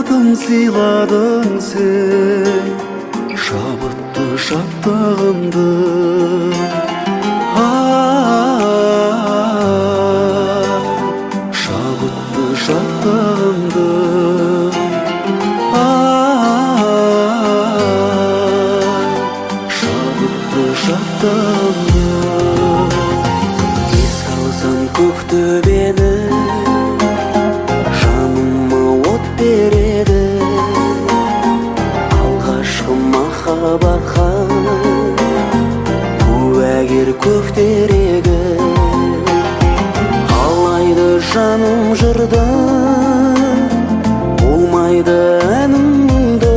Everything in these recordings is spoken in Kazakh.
Бақытым сыйладың сен, шабытты шаттығымды. Ай, шабытты шаттығымды. Ай, шабытты шаттығымды. Еске алсам Көктөбені, жаныма от береді. Алғашқы махаббатқа куәгер көктерегі. Қалайды жаным жырды, болмайды әнім мұңды.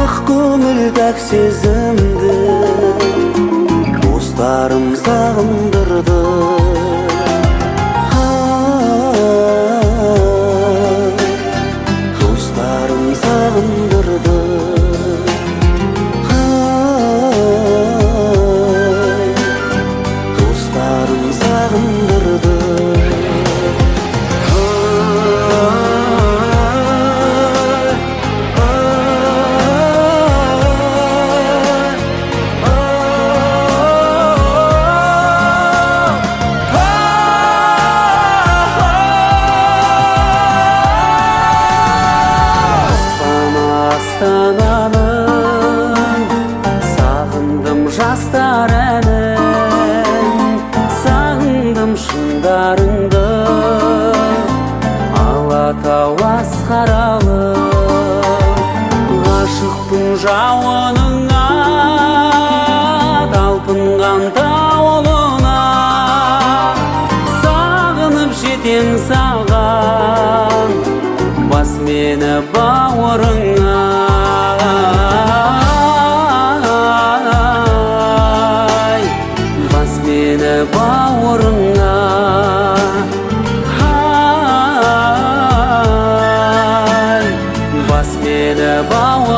Ақ көңіл, пәк сезімді достарым сағындырды. Ай, достарым сағындырды. Ай, достарым сағындырды. Ай, ай, Аспаны Астананың, сағындым жастар әнін, сағындым шыңдарыңды, Алатау асқаралы. Ғашықпын жауыныңа, талпынған тауылына. Сағынып жетем саған, бас мені бауырыңа. Ай, бас мені бауырыңа. Ай, бас мені бауырыңа.